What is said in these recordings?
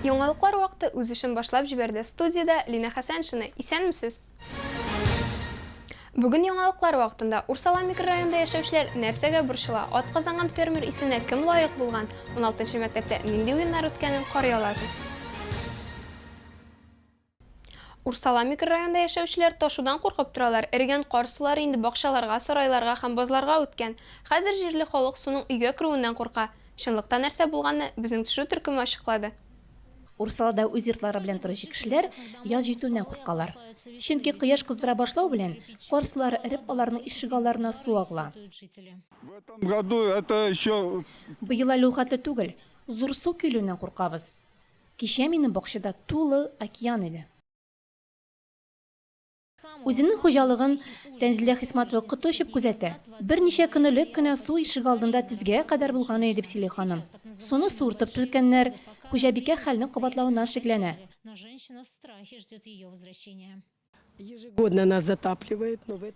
Яңалыклар вакыты үз эшен башлап җибәрде. Студиядә Лина Хәсәншина. Исәнмесез! Бүген яңалыклар вакытында Урсала микрорайонында яшәүчеләр нәрсәгә борчыла, атказанган фермер исеменә кем лаек булган, 16 мәктәптә нинди уеннар үткәнен карый аласыз. Урсала микрорайонында яшәүчеләр ташудан куркып торалар. Эрегән кар сулары инде бакчаларга, сарайларга һәм базларга үткән. Хәзер җирле халык суның өйгә керүеннән курка. Чынлыкта нәрсә булганны безнең төшерү төркеме ачыклады. Урсалада үз йортлары белән торучы кешеләр яз җитүеннән куркалар. Чөнки кояш кыздыра башлау белән, кар сулары эреп, аларның ишегалларына су агыла. Быел әле ул хәтле түгел. Зур су килүеннән куркабыз. Кичә минем бакчада тулы океан иде. Үзенең хуҗалыгын Тәнзилә Хисматова коты очып күзәтә. Берничә көн элек кенә су ишегалдында тезгә кадәр булган иде, дип сөйли ханым. Суны суыртып түккәннәр. Хуҗабикә хәлнең кабатлавыннан шикләнә.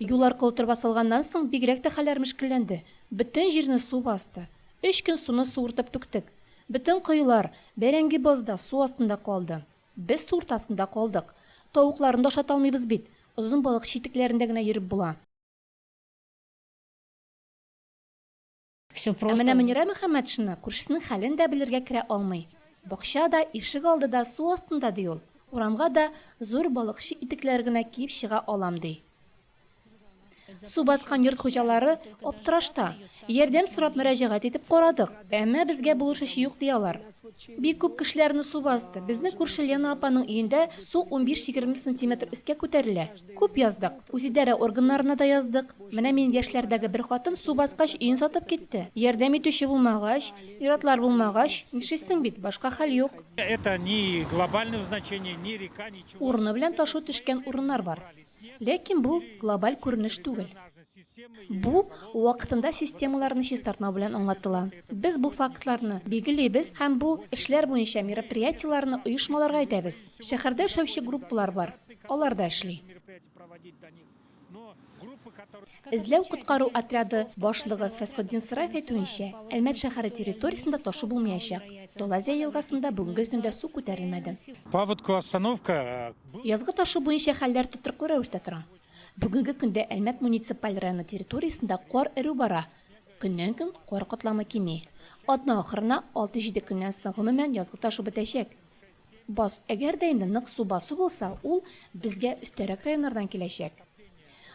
Юл аркылы торба салганнан соң бигрәк тә хәлләр мөшкелләнде. Бөтен җирне су басты. Өч көн суны суыртып түктек. Бөтен коелар, бәрәңге баз да су астында калды. Без су уртасында калдык. Тавыкларны да ашата алмыйбыз бит. Озын балык читекләрендә генә йөреп була. Ә менә Мөнирә Мөхәммәтшина күршесенең хәлен дә белергә керә алмый. Бакча да, ишек алды да су астында, ди ул. Урамга да зур балыкчы итекләре генә киеп чыга алам, ди. Су баскан йорт хуҗалары аптырашта. Ярдәм сорап мөрәҗәгать итеп карадык, әмма безгә булышучы юк, ди алар. Бик күп кешеләрне су басты. Безнең күрше Лена апаның өендә су унбиш-егерме сантиметр өскә күтәрелә. Күп яздык. Үзидарә органнарына да яздык. Менә минем яшьләрдәге бер хатын су баскач өен сатып китте. Ярдәм итүче булмагач, ир-атлар булмагач, нишлисең бит, башка хәл юк. Урыны белән ташу төшкән урыннар бар. Ләкин бу глобаль күренеш түгел. Бу, вакытында системаларны чистартмау белән аңлатыла. Без бу фактларны билгелибез һәм бу эшләр буенча мероприятиеләрне оешмаларга әйтәбез. Шәһәрдә эшләүче группалар бар, алар да эшли. Эзләү-коткару отряды башлыгы Фәсхетдин Сораев әйтүенчә, Әлмәт шәһәре территориясендә ташу булмаячак. Толазия елгасында бүгенге көндә су күтәрелмәде. Паводковая обстановка. Язгы ташу буенча хәлләр тотрыклы рәвештә тора. Бүгенге көндә Әлмәт муниципаль районы территориясендә кар эрү бара, көннән-көн кар катламы кими. Атна ахырына, алты-җиде көннән соң, гомумән, язгы ташу бетәчәк. Бас, әгәр дә инде нык су басу булса, ул безгә өстәрәк районнардан киләчәк.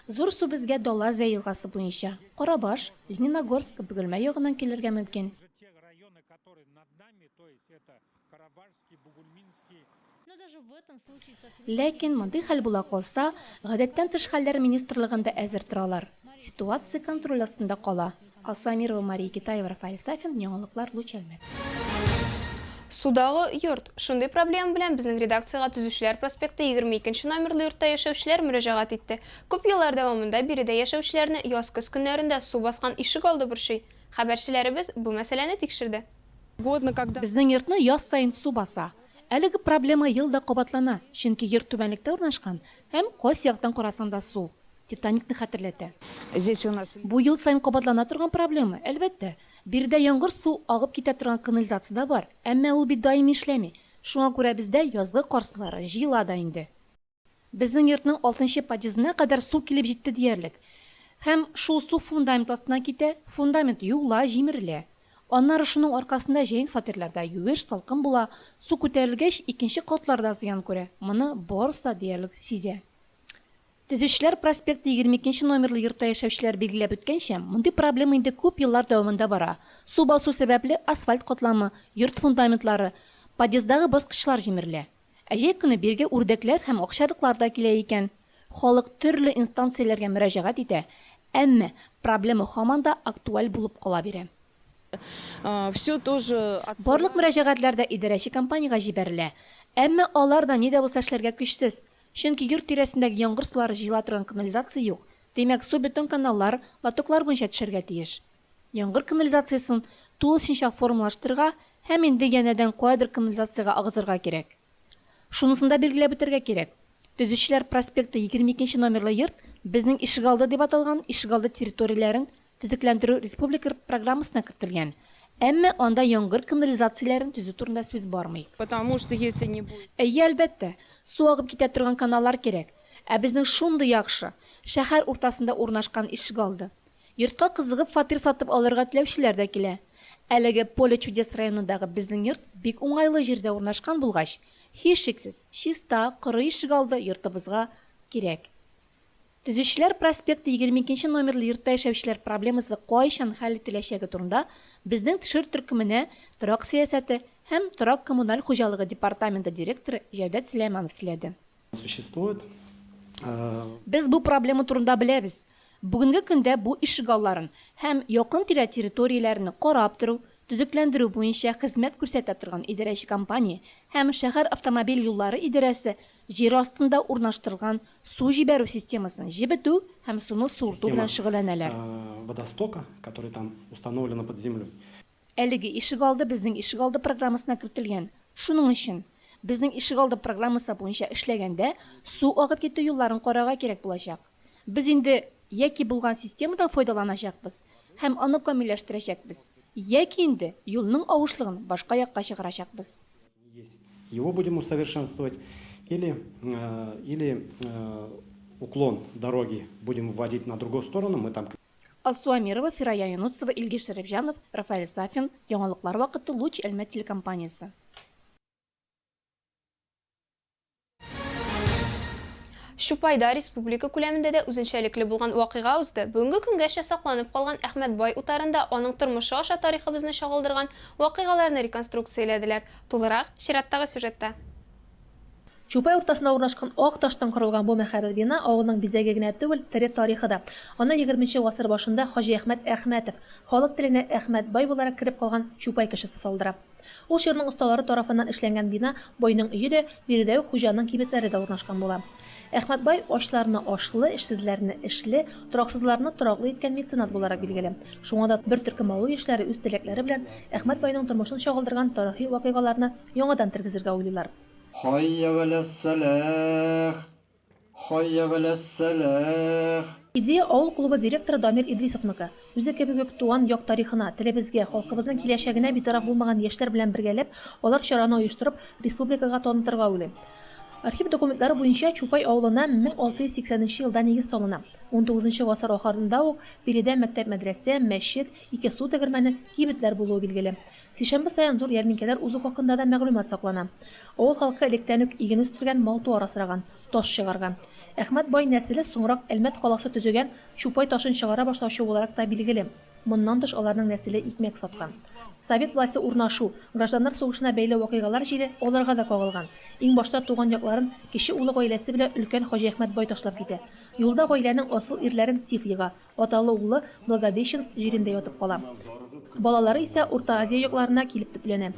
Зур су безгә Дала Зәй елгасы буенча, Карабаш, Лениногорск, Бөгелмә ягыннан килергә мөмкин. Ләкин мондый хәл була калса, Гадәттән тыш хәлләр министрлыгында әзер торалар. Ситуация контроль астында кала. Алсу Әмирова, Мария Китаева, Рафаэль Сафин, Яңалыклар, Луч Әлмәт. Судагы йорт. Шундый проблема белән безнең редакциягә Төзүчеләр проспекты 22 нче номерлы йортта яшәүчеләр мөрәҗәгать итте. Күп еллар дәвамында биредә яшәүчеләрне яз-көз көннәрендә су баскан ишек алды борчый. Хәбәрчеләребез бу мәсьәләне тикшерде. Безнең йортны яз саен су баса. Әлеге проблема ел да кабатлана, чөнки йорт түбәнлектә урнашкан һәм кайсы яктан карасаң да су. Титаникны хәтерләтә. Бу ел саен кабатлана торган проблема, әлбәттә. Биредә яңгыр су агып китә торган канализация да бар, әмма ул бит даими эшләми. Шуңа күрә бездә язгы кар сулары җыела да инде. Безнең йортның алтынчы подъездына кадәр су килеп җитте диярлек. Һәм шул су фундамент астына китә, фундамент юыла, җимерелә. Аннары шуның аркасында җәен фатирларда юеш, салкын була, су күтәрелгәч, икенче катлар да зыян күрә, моны барысы да диярлек сизә. Төзүчеләр проспекты 22 нче номерлы йортта яшәүчеләр билгеләп үткәнчә, мондый проблема инде күп еллар дәвамында бара. Су басу сәбәпле асфальт катламы, йорт фундаментлары, подъезддагы баскычлар җимерелә. Ә җәй көне бирегә үрдәкләр һәм акчарлаклар да килә икән. Халык төрле инстанцияләргә мөрәҗәгать итә, әмма проблема һаман да актуаль булып кала бирә. Барлык мөрәҗәгатьләр дә идарәче компаниягә җибәрелә. Әмма алар да ни дә булса эшләргә көчсез. Чөнки йорт тирәсендәге яңгыр сулары җыела торган канализация юк. Димәк, су бетон каналлар, лотоклар буенча төшәргә тиеш. Яңгыр канализациясен тулысынча формалаштырырга һәм инде янәдән каядыр канализациягә агызырга кирәк. Шунысын да билгеләп үтәргә кирәк, Төзүчеләр проспекты 22 нче номерлы йорт Безнең ишегалды дип аталган ишегалды территорияләрен төзекләндерү республика программасына кертелгән. Әмма анда яңгыр канализацияләрен төзү турында сүз бармый. Потому что если не будет. Әйе, әлбәттә, су агып китә торган каналлар кирәк. Ә безнең шундый яхшы, шәһәр уртасында урнашкан ишегалды. Йортка кызыгып фатир сатып алырга теләүчеләр дә килә. Әлеге Поле чудес районындагы безнең йорт бик уңайлы җирдә урнашкан булгач, һичшиксез, чиста, коры ишегалды йортыбызга кирәк. Төзүчеләр проспекты 22 нче номерлы йортта яшәүчеләр проблемасы кайчан хәл ителәчәге турында безнең төшер төркеменә торак сәясәте һәм торак-коммуналь хуҗалыгы департаменты директоры Җәүдәт Сөләйманов сөйләде. Существует. Без бу проблема турында беләбез. Бүгенге көндә бу ишегалларын һәм якын-тирә территорияләрне карап тору, төзекләндерү буенча хезмәт күрсәтә торган идарәче компания һәм шәһәр автомобиль юллары идарәсе җир астында урнаштырылган су җибәрү системасын җебетү һәм суны суырту Система белән шөгыльләнәләр. водостока, который там установлена под землей. Әлеге ишегалды Безнең ишегалды программасына кертелгән. Шуның өчен, Безнең ишегалды программасы буенча эшләгәндә, су агып китү юлларын карарга кирәк булачак. Без инде яки булган системадан файдаланачакбыз һәм аны камилләштерәчәкбез, яки инде юлның авышлыгын башка якка чыгарачакбыз. Есть. Его будем усовершенствовать или, или уклон дороги будем вводить на другую сторону, мы там. Алсу Әмирова, Фирая Юнысова, Илгиз Шәрипҗанов, Рафаэль Сафин, Яңалыклар вакыты, Луч Әлмәт телекомпаниясе. Чупайда республика күләмендә дә үзенчәлекле булган вакыйга узды. Бүгенге көнгәчә сакланып калган Әхмәт бай утарында аның тормышы аша тарихыбызны чагылдырган вакыйгаларны реконструкцияләделәр. Тулырак, чираттагы сюжетта. Чупай уртасында урнашкан ак таштан корылган бу мәһабәт бина авылның бизәге генә түгел, тере тарихы да. Аны егерменче гасыр башында Хаҗиәхмәт Әхмәтов, халык теленә Әхмәт бай буларак кереп калган Чупай кешесе салдыра. Ул чорның осталары тарафыннан эшләнгән бина байның өе дә, биредә үк хуҗаның кибетләре дә урнашкан була. Әхмәт бай ачларны ашлы, эшсезләрне эшле, тораксызларны тораклы иткән меценат буларак билгеле. Шуңа да бер төркем авыл яшьләре үз теләкләре белән Әхмәт байның тормышын чагылдырган тарихи вакыйгаларны яңадан тергезергә уйлыйлар. Хайя галәс-сәлах! Хайя галәс-сәлах! Идея авыл клубы директоры Дамир Идрисовныкы. Үзе кебек үк туган як тарихына, телебезгә, халкыбызның киләчәгенә битараф булмаган яшьләр белән бергәләп, алар чараны оештырып, республикага танытырга уйлый. Архив документлары буенча, Чупай авылына 1680 нче елда нигез салына. Унтугызынчы гасыр ахырында ук биредә мәктәп-мәдрәсә, мәчет, ике су тегермәне, кибетләр булуы билгеле. Сишәмбе саен зур ярминкәләр узу хакында да мәгълүмат саклана. Авыл халкы электән үк иген үстергән, мал-туар асраган, таш чыгарган. Әхмәт бай нәселе соңрак Әлмәт каласы төзегән Чупай ташын чыгара башлаучы буларак та билгеле. Моннан тыш аларның нәселе икмәк саткан. Совет власте урнашу, гражданнар сугышына бәйле вакыйгалар җиле аларга да кагылган. Иң башта туган якларын кече улы гаиләсе белән өлкән Хаҗиәхмәт бай ташлап китә. Юлда гаиләнең асыл ирләрен тиф ега. Аталы-уллы Благовещенск җирендә ятып кала. Балалары исә Урта Азия якларына килеп төпләнә.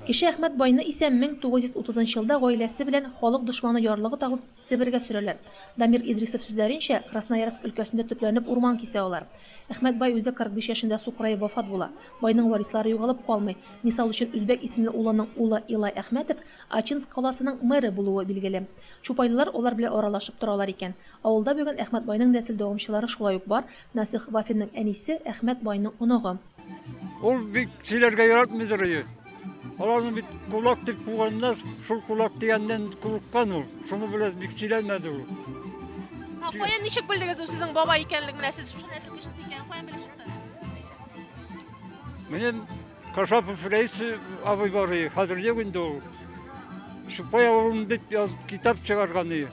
Кече Әхмәт байны исә 1930 нчы елда гаиләсе белән халык дошманы ярлыгы тагып Себергә сөрәләр. Дамир Идрисов сүзләренчә, Красноярск өлкәсендә төпләнеп урман кисә алар. Әхмәт бай үзе 45 яшендә сукыраеп вафат була. Байның варислары югалып калмый. Мисал өчен, Үзбәк исемле улының улы Илай Әхмәтов Ачинск каласының мэры булуы билгеле. Чупайлылар алар белән аралашып торалар икән. Авылда бүген Әхмәт байның нәсел дәвамчылары шулай ук бар, Насих Вафинның әнисе, Әхмәт байның оныгы. Ул бик сөйләргә яратмыйдыр ие. Аларны бит кулак дип куганнар, шул кулак дигәннән курыккан ул. Шуны белән бик сөйләмәде ул. Ә каян ничек белдегез ул сезнең бабай икәнлеген? Менә сез шушы нәсел кешесе икәнен каян белеп чыктыгыз? Минем Кашапов Рәис абый бар иде, хәзер юк инде ул. Чупай авылым дип язып китап чыгарган иде.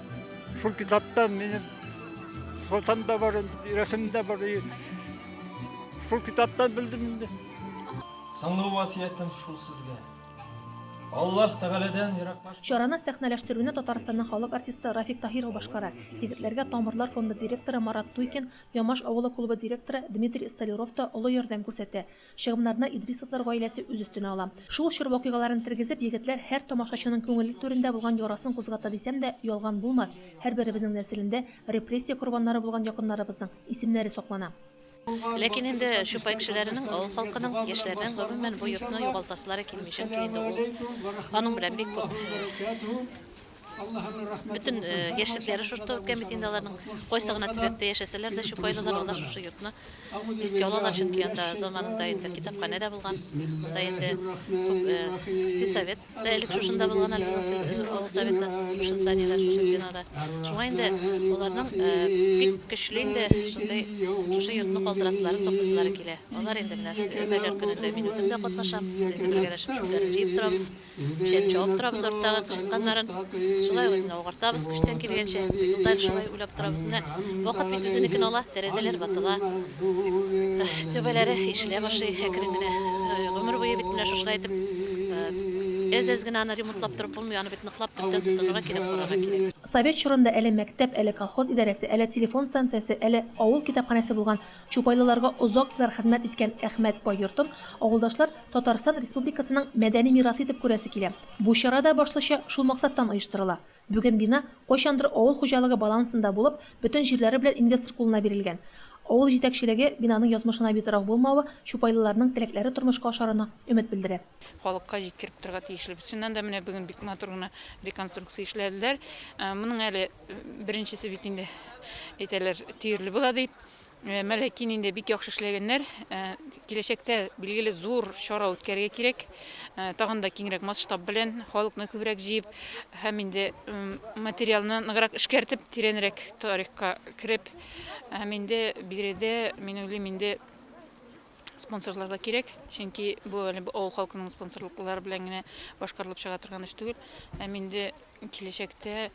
Шул китапта минем фотом да бар, рәсем дә бар иде. Шул китаптан белдем инде. Соңгы васыятем шул сезгә. Аллаһ Тәгаләдән ераклашмагыз. Чараны сәхнәләштерүне Татарстанның халык артисты Рафик Таһиров башкара. Егетләргә Тамырлар фонды директоры Марат Туйкин, Ямаш авылы клубы директоры Дмитрий Столяров та олы ярдәм күрсәтә. Чыгымнарны Идрисовлар гаиләсе үз өстенә ала. Шул чор вакыйгаларын тергезеп, егетләр һәр тамашачының күңел түрендә булган ярасын кузгата дисәм дә, ялган булмас. Һәрберебезнең нәселендә репрессия корбаннары булган якыннарыбызның исемнәре саклана. Ләкин инде Чупай кешеләренең, авыл халкының, яшьләрнең, гомумән, бу йортны югалтасылары килми, чөнки инде ул аның белән бик күп. Бөтен яшьлекләре шушында үткән бит инде аларның. Кайсы гына төбәктә яшәсәләр дә, чупайлылар алар шушы йортны искә алалар, чөнки анда заманында инде китапханә дә булган. Анда инде күп сельсовет та элек шушында булган әле безнең авыл советы, шушы зданиедә, шушы бинада. Шуңа инде аларның бик көчле инде шундый шушы йортны калдырасылары, саклыйсылары килә. Алар инде менә өмәләр көнендә мин үзем дә катнашам. Без инде бергәләшеп чүпләрне җыеп торабыз. Печән чабып торабыз арттагы кычытканнарын. Шулай ук инде агартабыз көчтән килгәнчә. Быел да шулай уйлап торабыз. Менә вакыт бит үзенекен ала, тәрәзәләр ватыла, түбәләре ишелә башлый әкрен генә. Гомер буе бит менә шушылай итеп әз-әз генә аны ремонтлап торып булмый, аны бит ныклап төптән тотынырга кирәк, карарга кирәк. Совет чорында әле мәктәп, әле колхоз идарәсе, әле телефон станциясе, әле авыл китапханәсе булган Чупайлыларга озак еллар хезмәт иткән Әхмәт бай йортын авылдашлар Татарстан Республикасының мәдәни мирасы итеп күрәсе килә. Бу чара да башлыча шул максаттан оештырыла. Бүген бина, кайчандыр авыл хуҗалыгы балансында булып, бөтен җирләре белән инвестор кулына бирелгән. Авыл җитәкчелеге бинаның язмышына битараф булмавы чупайлыларның теләкләре тормышка ашарына өмет белдерә. Халыкка җиткереп торырга тиешлебез. Чыннан да менә бүген бик матур гына реконструкция эшләделәр. Моның әле беренчесе бит инде, әйтәләр, төерле була дип. Мәләкин инде бик яхшы эшләгәннәр. Киләчәктә, билгеле, зур чара үткәрергә кирәк. Тагын да киңрәк масштаб белән, халыкны күбрәк җыеп һәм инде материалны ныграк эшкәртеп, тирәнрәк тарихка кереп һәм инде биредә, мин уйлыйм, инде спонсорлар да кирәк. Чөнки бу әле авыл халкының спонсорлыклары белән генә башкарылып чыга торган эш түгел. Һәм инде Киләчәктә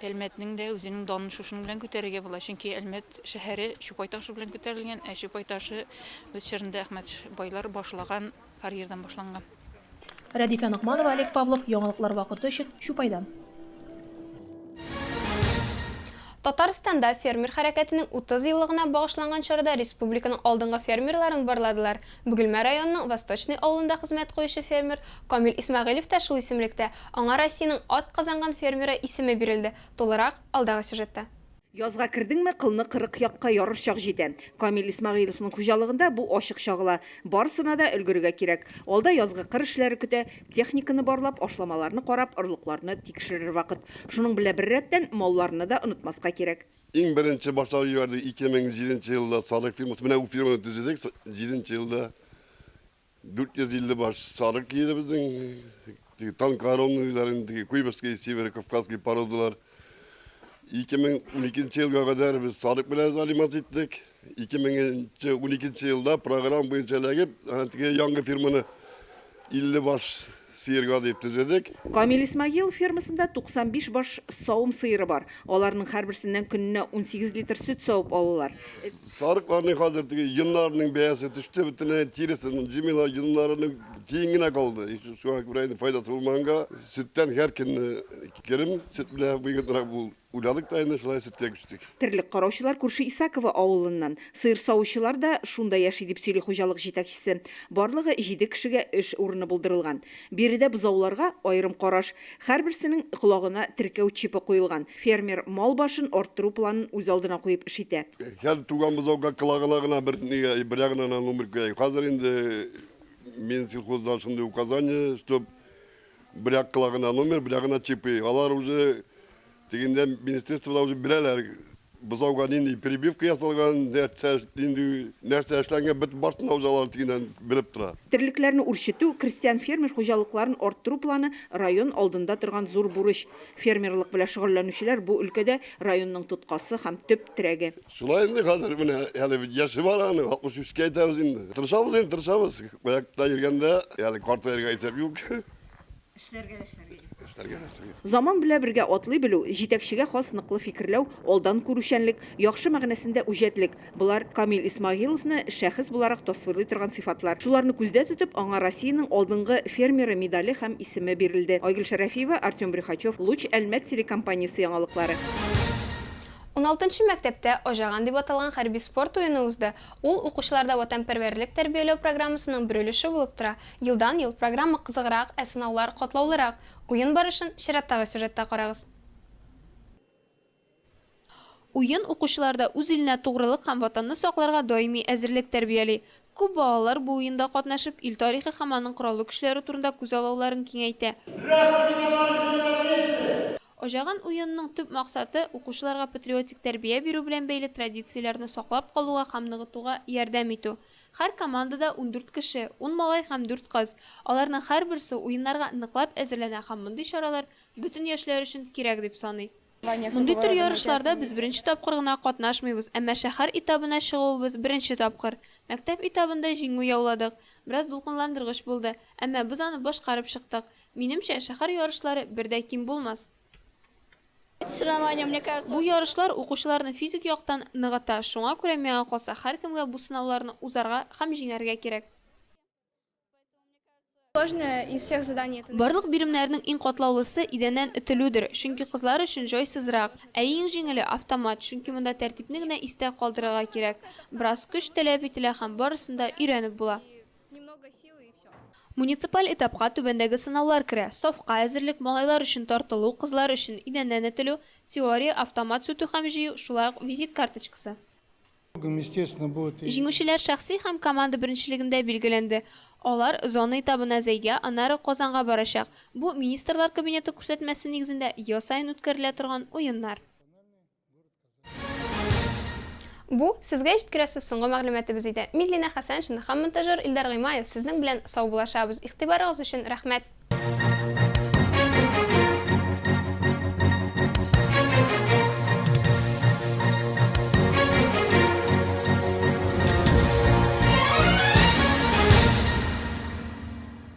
Әлмәтнең дә үзенең данын шушының белән күтәрергә була, чөнки Әлмәт шәһәре Чупай ташы белән күтәрелгән, ә Чупай ташы үз чорында Әхмәт байлар башлаган карьердан башланган. Рәдифә Ногманова, Олег Павлов, Яңалыклар вакыты өчен Чупайдан. Татарстанда фермер хәрәкәтенең 30 еллыгына багышланган чарада республиканың алдынгы фермерларын барладылар. Бөгелмә районының Восточный авылында хезмәт куючы фермер Камил Исмәгыйлев та шул исемлектә. Аңа Россиянең атказанган фермеры исеме бирелде. Тулырак, алдагы сюжетта. Язга кердеңме, кылны 40 якка ярыр чак җитә. Камил Исмәгыйлевның хуҗалыгында бу ачык чагыла. Барысына да өлгерергә кирәк. Алда язгы кыр эшләре көтә, техниканы барлап, ашламаларны карап, орлыкларны тикшерер вакыт. Шуның белән беррәттән, малларны да онытмаска кирәк. Иң беренче башлап җибәрдек 2007 нче елда сарык фирмасы. Менә ул фирманы төзедек 7 нче елда. 450 баш сарык иде безнең. Теге тонкоронныйлар инде, теге куйбышевский, северо-кавказский породалар. 2012 елга кадәр без сарык белән заниматься иттек. 2012 елда программа буенча эләгеп, теге яңгы фирманы 50 баш сыерга дип төзедек. Камил Исмагилов фермасында 95 баш савым сыеры бар. Аларның һәрберсеннән көненә 18 литр сөт савып алалар. Сарыкларның хәзер теге йоннарының бәясе төште бөтенләй, тиресен җыймыйлар, йоннарының тиен генә калды. Шуңа күрә инде файдасы булмаганга, сөттән һәр көнне керем, сөт белән выгоднырак бу Уйладык та инде, шулай сөткә күчтек. Терлек караучылар күрше Исаково авылыннан. Сыер савучылар да шунда яши, дип сөйли хуҗалык җитәкчесе. Барлыгы җиде кешегә эш урыны булдырылган. Биредә бозауларга аерым караш. Һәрберсенең колагына теркәү чипы куелган. Фермер мал башын арттыру планын үз алдына куеп эш итә. Һәр туган бозауга колагына гына бер нигә, бер ягына гына номер куя. Хәзер инде Минсельхоздан шундый указание, чтоб бер як колагына номер, бер ягына чипы. Алар уже Тегендә министерствода уже беләләр, бозауга нинди прививка ясалган, нәрсә, нинди нәрсә эшләнгән, бөтен барысын да уже алар тегеннән белеп тора. Терлекләрне үрчетү, крестьян-фермер хуҗалыкларын арттыру планы район алдында торган зур бурыч. Фермерлык белән шөгыльләнүчеләр бу өлкәдә районның тоткасы һәм төп терәге. Шулай инде хәзер менә әле бит яше бар аның, 63 кә әйтәбез инде. Тырышабыз инде, тырышабыз. Аякта йөргәндә әле картаерга исәп юк. Эшләргә, эшләргә. Эшләргә, эшләргә. Заман белән бергә атлый белү, җитәкчегә хас ныклы фикерләү, алдан күрүчәнлек, яхшы мәгънәсендә үҗәтлек, болар Камил Исмәгыйловны шәхес буларак тасвирлый торган сыйфатлар. Шуларны күздә тотып, аңа Россиянең алдынгы фермеры медале һәм исеме бирелде. Айгөл Шәрәфиева, Артем Брюхачев, Луч Әлмәт телекомпаниясе яңалыклары. Уналтынчы мәктәптә Аҗаган дип аталган хәрби-спорт уены узды. Ул укучыларда ватанпәрвәрлек тәрбияләү программасының бер өлеше булып тора. Елдан-ел программа кызыграк, ә сынаулар катлаулырак. Уен барышын чираттагы сюжетта карагыз. Уен укучыларда үз иленә тугрылык һәм Ватанны сакларга даими әзерлек тәрбияли. Күп балалар бу уенда катнашып, ил тарихы һәм аның кораллы көчләре турында күзаллауларын киңәйтә. Аҗаган уенының төп максаты, укучыларга патриотик тәрбия бирү белән бәйле традицияләрне саклап калуга һәм ныгытуга ярдәм итү. Һәр командада 14 кеше, ун малай һәм дүрт кыз. Аларның һәрберсе уеннарга ныклап әзерләнә һәм мондый чаралар бөтен яшьләр өчен кирәк дип саный. Мондый төр ярышларда без беренче тапкыр гына катнашмыйбыз, әмма шәһәр этабына чыгуыбыз беренче тапкыр. Мәктәп этабында җиңү яуладык. Бераз дулкынландыргыч булды, әмма без аны башкарып чыктык. Минемчә, шәһәр ярышлары бер дә ким булмас. Бу ярышлар укучыларны физик яктан ныгыта, шуңа күрә, миңа калса, һәркемгә бу сынауларны узарга һәм җиңәргә кирәк. Барлык биремнәрнең иң катлаулысы, идәннән этелүдер, чөнки кызлар өчен җайсызрак. Ә иң җиңеле, автомат, чөнки монда тәртипне генә истә калдырырга кирәк. Бераз көч таләп ителә һәм барысын да өйрәнеп була. Муниципаль этапка түбәндәге сынаулар керә, сафка әзерлек, малайлар өчен тартылу, кызлар өчен идәннән этелү, теория, автомат сүтү һәм җыю, шулай ук визит карточкасы. Җиңүчеләр шәхси һәм команда беренчелегендә билгеләнде. Алар зона этабына Зәйгә, аннары Казанга барачак. Бу, Министрлар Кабинеты күрсәтмәсе нигезендә ел саен үткәрелә торган уеннар. Бу, сезгә җиткерәсе соңгы мәгълүматыбыз иде. Мин Лина Хәсәншина һәм монтажер Илдар Гыймаев сезнең белән саубуллашабыз. Игътибарыгыз өчен рәхмәт!